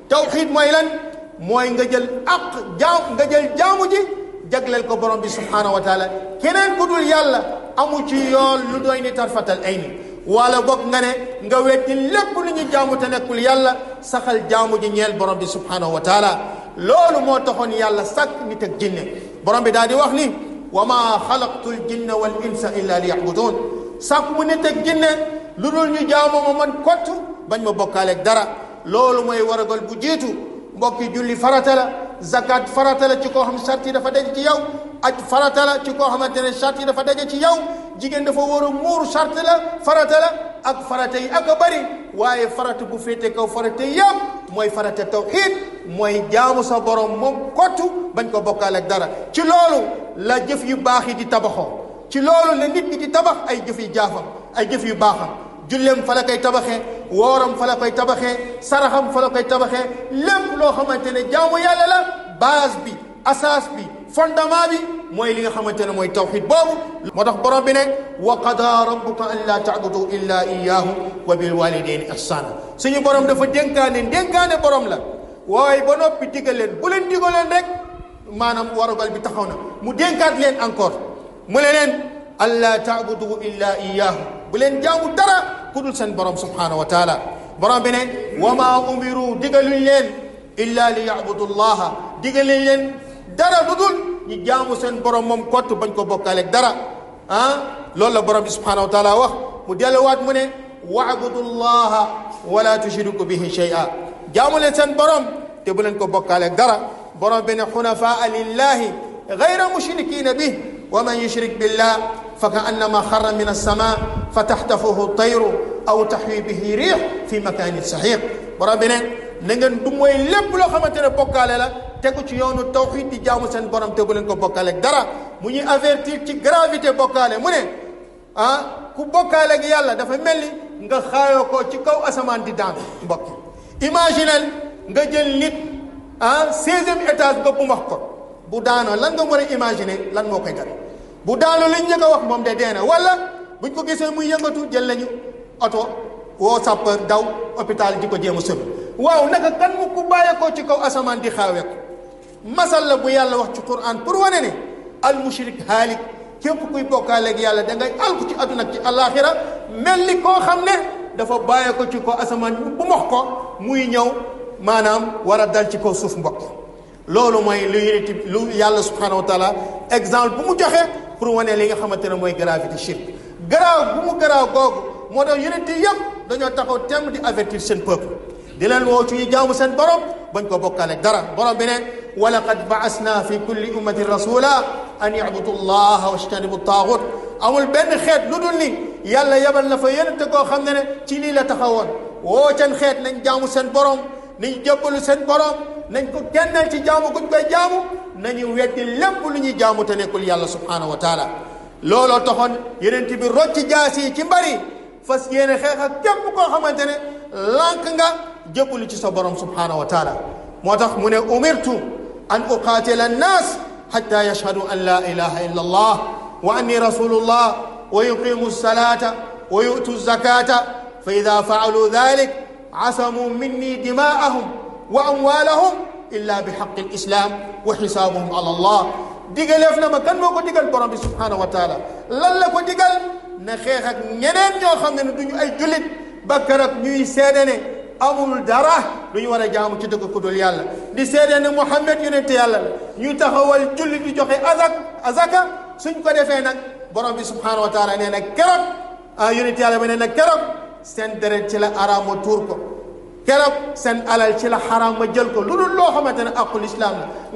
tawxiid mooy lan mooy nga jël nga jël jaamu ji jagleel ko borom bi subhanahu wa taala keneen ku dul yàlla amu ci yoon lu doy ni tarfatal ayni wala boog nga ne nga weddi lépp lu ñu jaamu te nekkul yàlla saxal jaamu ji ñeel borom bi subhanahu wa taala loolu moo taxoon yàlla sàkk nit ak jinne borom bi daal di wax ni wa ma xalaqtu l jinna wal insa illa li yacbudun sàkk mu nit ak jinne lu dul ñu jaamu ma man kott bañ ma bokkaaleeg dara loolu mooy waragal bu jiitu mbokki julli farata la zakat farata la ci koo xam sart yi dafa daje ci yow aj farata la ci koo xamante ne sart yi dafa daje ci yow jigéen dafa war a muuru sart la farata la ak farata yi ak a bëri waaye farata bu féete kaw farata yëpp mooy farata tawxiid mooy jaamu sa borom moom kottu bañ ko bokkaale ak dara ci loolu la jëf yu baax yi di tabaxoo ci loolu la nit ñi di tabax ay jëf yu jaafam ay jëf yu baaxam julleem fa la koy tabaxee wooram fa la koy tabaxee saraxam fa la koy tabaxee lépp loo xamante ne jaamu yàlla la base bi asaas bi fondement bi mooy li nga xamante ne mooy tawxid boobu moo tax borom bi ne wa qada rabbuka an laa taabudu illa iyaahu wa bil walidayni ihsana suñu borom dafa dénkaane borom la waaye ba noppi digal leen bu leen digal leen rek maanaam warugal bi taxaw na mu dénkaat leen encore mu ne leen an laa taabudu illa iyaahu bu leen jaamu dara ku dul seen borom subhanahu wa taala borom bi ne wa maa umiru digaluñ leen illa li yabudu llaha digaluñ leen dara lu dul ñu jaamu seen borom moom kott bañ ko bokkaaleeg dara loolu la borom bi subhanahu wa taala wax mu delluwaat mu ne waabudu llaha wala tushriku bihi shay'a jaamu leen seen borom te bu leen ko bokkaaleeg dara borom bi ne xunafaa lillahi gayra mushrikina bih wa man yushrik billah fa ka annama xarra min alsama fa taxtafuhu tayru aw taxwi bihi riix fi makanin saxiq borom bi ne na ngeen du mooy lépp loo xamante ne bokkaale la tegu ci yoonu tawxiid di jaamu seen borom te bu leen ko bokkaale ak dara mu ñuy avertir ci gravité bokkaale mu ne ku bokkaale ak yàlla dafa mel ni nga xaayoo ko ci kaw asamaan di daan mbokk imaginel nga jël nit 16e étage nga bu max ko bu daanoo lan nga mën a imaginer lan moo koy dal bu daanoo liñ njëkk a wax moom de dee na wala buñ ko gisee muy yëngatu jël lañu oto woo sapeur daw hôpital di ko jéem a sëb waaw naka kan mu ku bàyyeekoo ci kaw asamaan di xaawee ko masal la bu yàlla wax ci Qur'an pour wane ne al mushrik haalik képp kuy bokkaaleeg yàlla da ngay alku ci àdduna ak ci alaxira mel ni koo xam ne dafa bàyyeekoo ci kaw asamaan bu mox ko muy ñëw maanaam war a dal ci kaw suuf mbokk loolu mooy lu yàlla subhanahu wa taala exemple bu mu joxe pour wane li nga xamante ne mooy gravité shirk garaaw bu mu garaaw googu moo tax yonent yëpp dañoo taxaw temm di avertir seen peuple di leen woo ci ñu jaamu seen borom bañ ko bokkaale dara borom bi ne wa laqad ba'asna fi kulli ummatin rasula an i'budu llaha wajtanibu taagut amul benn xeet lu dul ni yàlla yebal na fa yonent koo xam ne ci lii la taxawoon woo seen xeet nañ jaamu seen borom nañ jébbalu seen borom nañ ko kennal ci jaamu guñ koy jaamu nañu weddi lépp lu ñuy jaamu te nekkul yàlla subhanahu wa taala looloo taxoon yonent bi rocci jaasi yi ci mbari fas yéene xeex ak képp koo xamante ne lànk nga jébbalu ci sa borom subhanahu wa taala moo tax mu ne umirtu an uqaatila annaas xatta yashhadu an la ilaha illa allah wa anni rasulullah wa yuqimu salata wa yu'tu zakata fa ida faalu dalik asamu minni dimaahum wa amwalahum illa bi xaqi alislam wa xisaabuhum ala allah digaleef na ma kan moo ko digal borom bi subhanahu wa taala lan la ko digal na xeex ak ñeneen ñoo xam ne duñu ay jullit ba keroog ñuy seede ne amul dara lu ñu war a jaamu ci dëgg ku dul yàlla di seede ne Muhammad yonente yàlla la ñuy taxawal jullit di joxe azaka suñ ko defee nag borom bi subhanahu wa taala nee na keroog yonente yàlla ba nee na keroog seen deret ci la araama tuur ko keroog seen alal ci la xaraam ma jël ko lu dul loo xamante ne aqul islam la